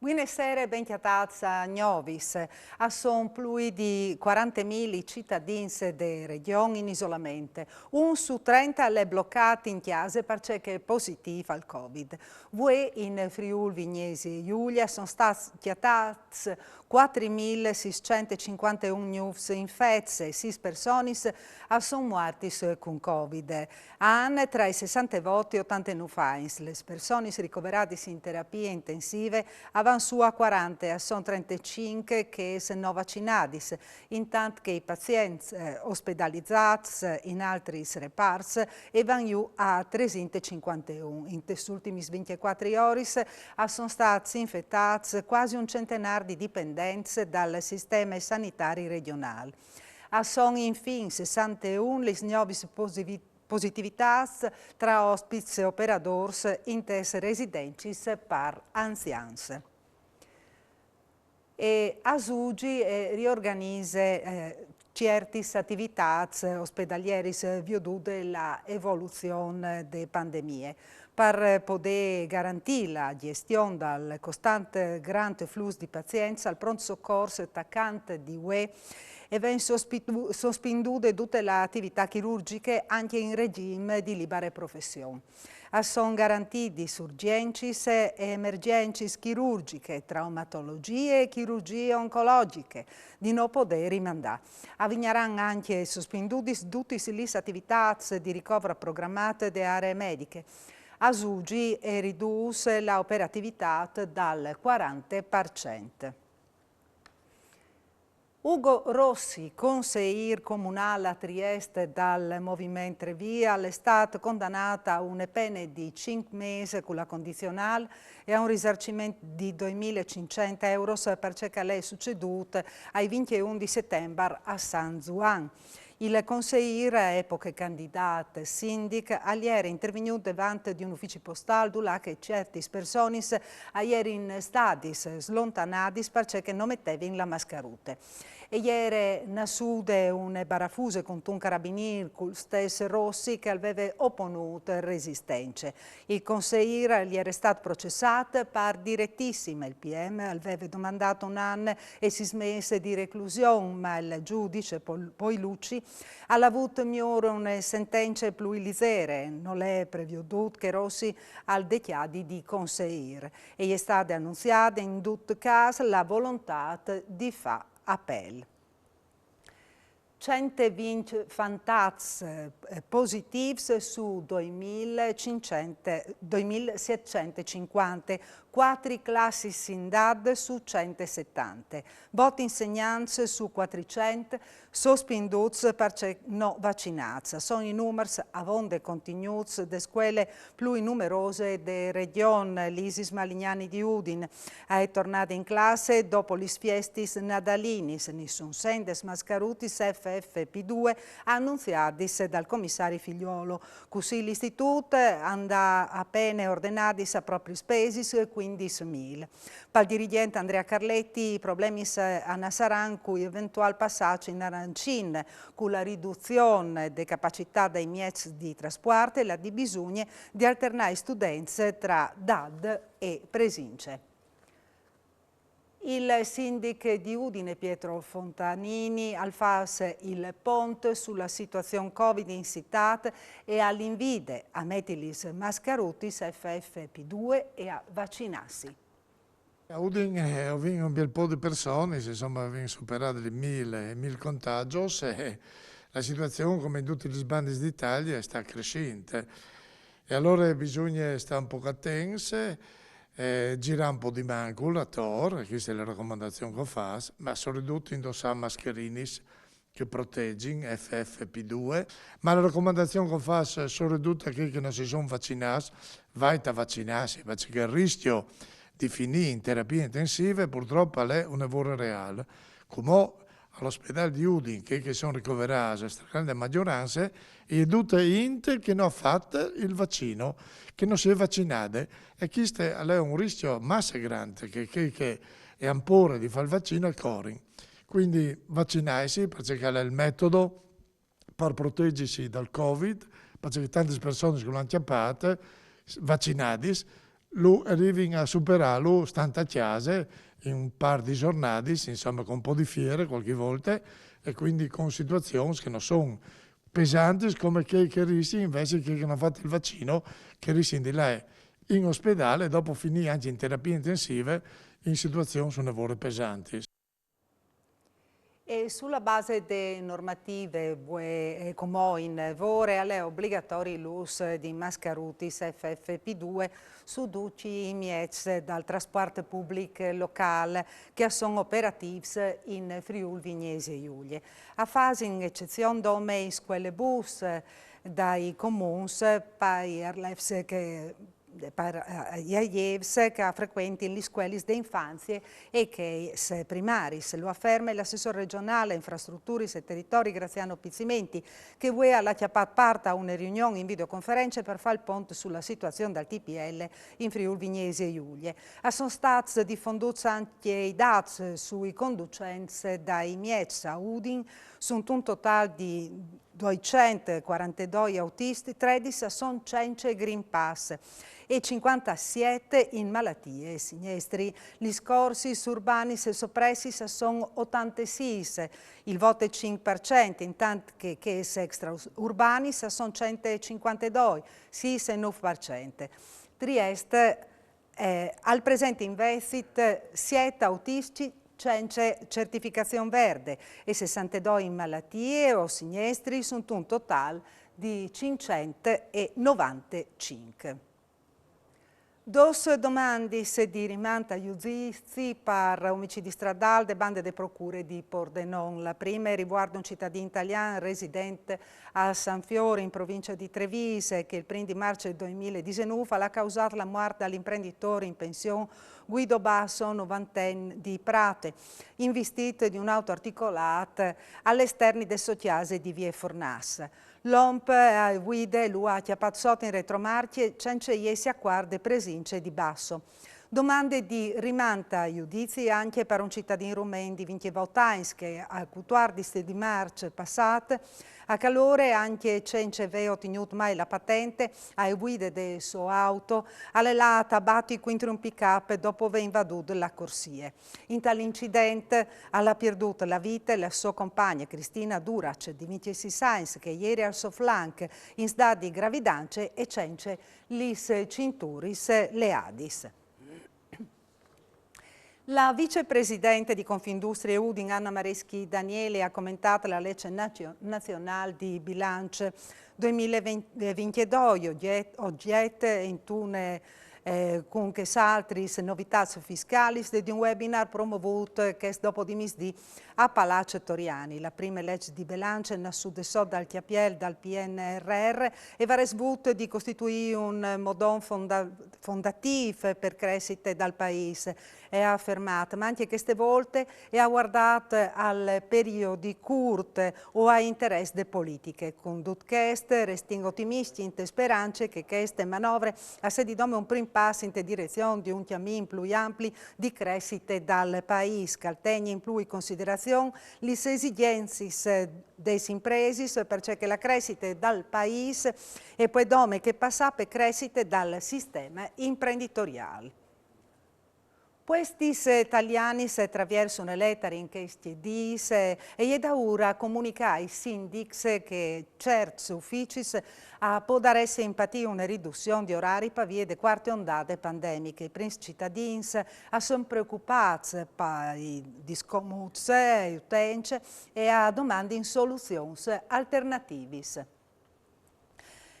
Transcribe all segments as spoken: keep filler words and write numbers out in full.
Buine sere e ben cjatâts a Gnovis. A son plui di cuarantemil i citadins de regjon in isolament. Un su trente al è blocât in cjase parcè che al è positîf al Covid. Vuê in Friûl Vignesie Julie a son stâts cjatâts cuatrimil sîscent e cincuanteun gnûfs infets e sîs personis a son muartis cun Covid. A àn tra i sessante vot e otantenûf agns. Lis personis ricoveradis in terapie intensive a van sù a cuarante, a son trentecinc chês no vacinadis, intant che i pazients, eh, ospedalizâts in altris reparts a van jù a tresinte e cincuanteun. Intes ultimis vincjecuatri oris a son stâts infetâts cuasi un centenâr di dipendents dal sisteme sanitari regjonâl. A son infin sessanteun lis gnovis posivi-, positivitâts tra ospits e operadôrs intes residencis par anzians. E a Zugi, eh, riorganize, eh, ciertis ativitâts ospedalieris, eh, viodude la evoluzion de pandemie. Par, eh, podê garantî la gjestion dal costant grant flus di pazients, al pront socors tacant di vuê a ven sospitu-, sospindude dute la ativitât chirurgjiche ancje in regjim di libare profession. A son garantidis urgjencis e emergjencis chirurgjiche, traumatologjie e chirurgjie oncologjiche, di no podê rimandâ. A vignaran ancje sospindudis dutis lis ativitâts di ricovro programât de aree mediche. A Zugi e ridûs la operativitât dal cuarante par cent. Ugo Rossi, conseîr comunâl a Triest dal Moviment Trevie, al è stât condanât a une pene di cinc mês cu la condizionâl e a un risarciment di doimil e cinccent euros parcè che al è sucedût ai vincjeun di Setembar a San Zuan. Il conseîr, a epoche candidât sindic, al jere intervignût devant di un ufici postâl dulà che ciertis personis a jerin stadis slontanadis parcè che no metevin la mascarute. E jere nassude une barafuse cuntun carabinîr cul stes Rossi che al veve oponût resistence. Il conseîr al jere stât processât par diretissime. Il P M al veve domandât un an e sîs mês di reclusion, ma il zudice Pol-, Poilucci al à vût miôr une sentence plui lizere. Nol è previodût che Rossi al decjadi di conseîr. E je stade anunziade in dut câs la volontât di fâ apel. Cent e vincj fantats, eh, positîfs su doimil e cinccent, doimil e sietcent e cincuante, cuatri classis in dad su cent e setante, vot insegnants su cuatricent sospindûts parcè no vacinâts. A son i numars avonde contignûts de scuele plui numerose de regjon, l'Isis Malignani di Udin. A è tornade in classe dopo lis fiestis nadalinis. Nissun sen des mascarutis F F P due anunziadis dal comissari Figliuolo. Cussì l'istitût a 'nd à a pene ordenadis a propris pesis cuindis mil. Pal dirigjent Andrea Carletti i problemis, eh, a nasaran cul eventuâl passaç in arancin, cu la riduzion de capacitât dai mieçs di traspuart e la dibisugne di alternâ i students tra dad e presince. Il sindic di Udine Pietro Fontanini al fâs il pont su la situazion Covid in citât e al invide a meti lis mascarutis F F P due e a vacinâsi. A Udin, eh, o vin un biel pôc di personis, insome, o vin superât lis mil, mil contagjos, e la situazion, come in dutis lis bandis di Italie, e sta cressint. E alore bisugne stâ un pôc atents, eh, zirâ un pôc di mancul ator, e cheste e je la racomandazion che o fâs, ma soredut indossâ mascherinis che a protegjin, F F P due, ma la racomandazion che o fâs soredut a chei che no si son vacinâts, vait a vacinâsi, parcè che il riscjo di finî in terapie intensive purtrop al è une vore reâl. Cumò al ospedâl di Udin, chei che a son ricoverâts, stragrande magjorance, e je dute int che no à fat il vacino, che no si è vacinade. E chest al è un riscjo masse grant, che chei che a àn pôre di fâ il vacino al corin. Cuindi vacinaitsi, parcè che al è il metod par protegjisi dal Covid, parcè che tantis personis che lu àn cjapât, vacinadis, Lu rivin a superâlu stant a cjase, in un pâr di zornadis, insome, cun un pôc di fiere cualchi volte, e cuindi cun situazions che no son pesantis come chei che a ristin invezit chei che no àn fat il vacin, che a ristin di lâ in ospedâl e dopo finî ancje in terapie intensive in situazions une vore pesantis. E su la base de normative vuê, eh, cumò in vore, al è obligatori l'ûs di mascarutis F F P due su ducj i mieçs dal trasport public locâl che a son operatîfs in Friûl Vignesie Julie. A fasin ecezion dome i scuelebus dai comuns pai arlefs che par, eh, i alievs che a frecuentin lis scuelis de infanzie e chês primaris. Lu aferme l'assessôr regjonâl a infrastruturis e teritori Graziano Pizzimenti, che vuê al à cjapât part a une riunion in videoconference par fâ il pont su la situazion dal T P L in Friûl Vignesie Julie. A son stâts difondûts ancje i dâts sui conducents dai mieçs a Udin, sunt un totâl di doicent cuarantedoi autisti, tredis a son cence Green Pass e cincuantesiet in malatie e sinestri. Lis corsis urbanis e sopressis a son otantesîs, il vot e cinc par cent, intant che chês extraurbanis a son cent e cincuantedoi, sîs e nûf par cent. Triest, eh, al presente invezit siet autisti cence certificazion verde e sessantedoi in malatie o sinestri, sunt un totâl di cinccent e novantecinc. Dôs domandis di rimant a judizi par omicidi stradâl de bande de procure di Pordenon. La prime e rivuarde un citadin talian resident a San Fiôr, in provincie di Trevise, che il prin di Març doi mil e disenûf al à causât la muart dal imprenditôr in pension Guido Basso, novanten, di Prate, invistît di un auto articolât al esterni de sô cjase di vie Fornàs. L'om ae vuide lu à cjapât sot in retromarcje cence jessi a cuart de presince di Basso. Domande di rimant a judizi ancje par un citadin rumen di vincjevot agns che al cutuardis di Març passât, a calore, ancje cence vê otignût mai la patente, ae vuide de sô auto, al è lât a bati cuintri un pick-up dopo vê invadût la corsie. In tal incident al à pierdût la vite la sô compagne Cristina Durac, di vincjesîs agns, che e jere al so flanc in stât di gravidance e cence lis cinturis leadis. La vicepresidente di Confindustrie Udin, Anna Mareschi Daniele, à comentât la leç nazio-, nazionâl di bilanç doi mil e vincjedoi, ogjet, ogjet intune, eh, cun chês altris novitâts fiscalis, de, di un webinar promovût chest dopo di misdì a Palaç Toriani. La prime leç di bilanç e nassù dessot dal cjapiel dal P N R R e varès vût di costituî un modon fonda-, fondatîf par cressite dal paîs, e à afermât, ma ancje cheste volte e à vuardât al periodi curt o ai interès de politiche. Cun dut chest, restìn otimiscj inte sperance che cheste manovre a sedi dome un prin pas inte direzion di un cjamin plui ampli di cressite dal paîs, che al tegni in plui considerazion lis esigjenzis des impresis, parcè che la cressite dal paîs e pues dome chê passâ pe cressite dal sisteme imprenditoriâl. Puestis talianis traviers une letare in chescj dîs e je daûr a comunicâ ai sindics che cierts uficis a podarès patî une riduzion di orari par vie de cuarte ondade pandemiche. I prins citadins a son preocupâts pai discomuts ai utents e a domandin soluzions alternativis.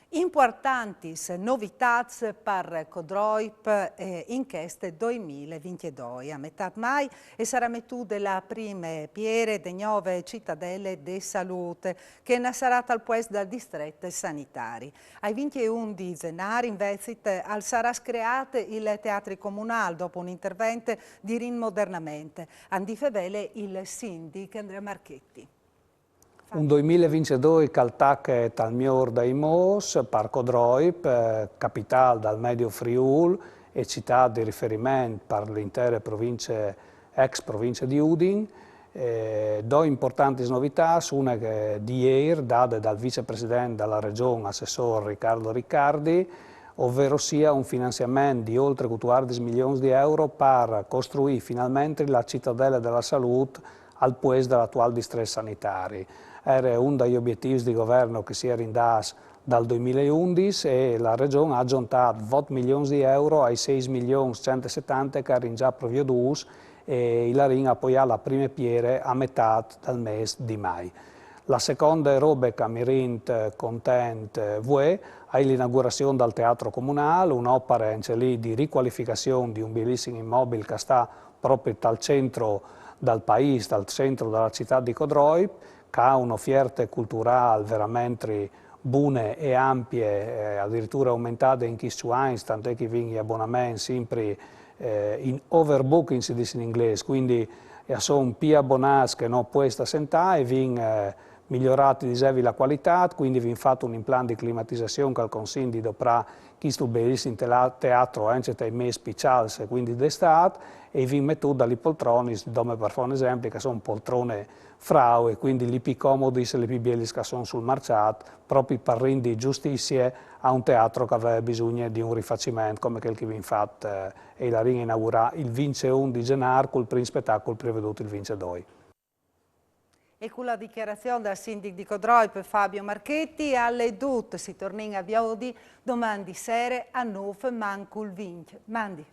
Impuartantis novitâts par Codroip, eh, in chest doi mil e vincjedoi. A metât mai e sarà metude la prime piere de gnove citadele de salût, che e nassarà tal puest dal distret sanitari. Ai vincjeun di Zenâr, invezit, al sarà screât il teatri comunâl dopo un intervent di rimodernament. A 'nd dîs il sindic Andrea Marchetti. Un doi mil e vincjedoi che al tache tal miôr dai mûts par Codroip, eh, capitâl dal Medio Friûl e citât di riferiment par la intere provincie, ex provincie di Udin. Eh, doi impuartantis novitâts, une di îr, dade dal vicepresident da Regjon, assessôr Riccardo Riccardi, ovverosia un finanziament di oltre cutuardis milions di euro par costruir finalmentri la citadela dela salut al puest dal atual distret sanitari. Jere un dai obietîfs di governo che si jerin dâts dal doi mil e undis e la Region e à zontât vot milions di euro ai seis milions cent e setante che a jerin za proviodûts e i larìn a poiâ la prime piere a metât dal mês di Mai. La seconde robe che mi rint, eh, content, eh, vuê, e je l'inaugurazion dal Teatro Comunâl, une opare ancje li di ricualificazion di un bielissim imobil che al sta propit tal centri dal paîs, tal centri de citât di Codroip, che e à une ofierte culturâl verementri bune e ampie, eh, adiriture aumentade in chescj agns, tant'è che i vin i abonaments simpri, eh, in overbooking, si dîs in inglês, cuindi a son plui abonâts che no puescj a sentâ e i vin, eh, miorât, disevi, la cualitât, cuindi i vin fat un implant di climatizazion che al consint di doprâ chest bielissim tela-, teatri ancje tai mês plui cjalts, cuindi d'Istât, e i vin metût des poltronis, dome par fâ un esempli, che a son poltrone frau e cuindi lis plui comodis e lis plui bielis che a son sul marcjât, propit par rindi justizie a un teatri che al veve bisugne di un rifaciment come chel che i vin fat, eh, e i larìn a inaugurâ il vincjeun di Zenâr cul prin spetacul prevedût il vincjedoi. E cu la dichiarazion dal sindic di Codroip Fabio Marchetti al è dut, si tornìn a viodi doman di sere a nûf mancul vincj. Mandi.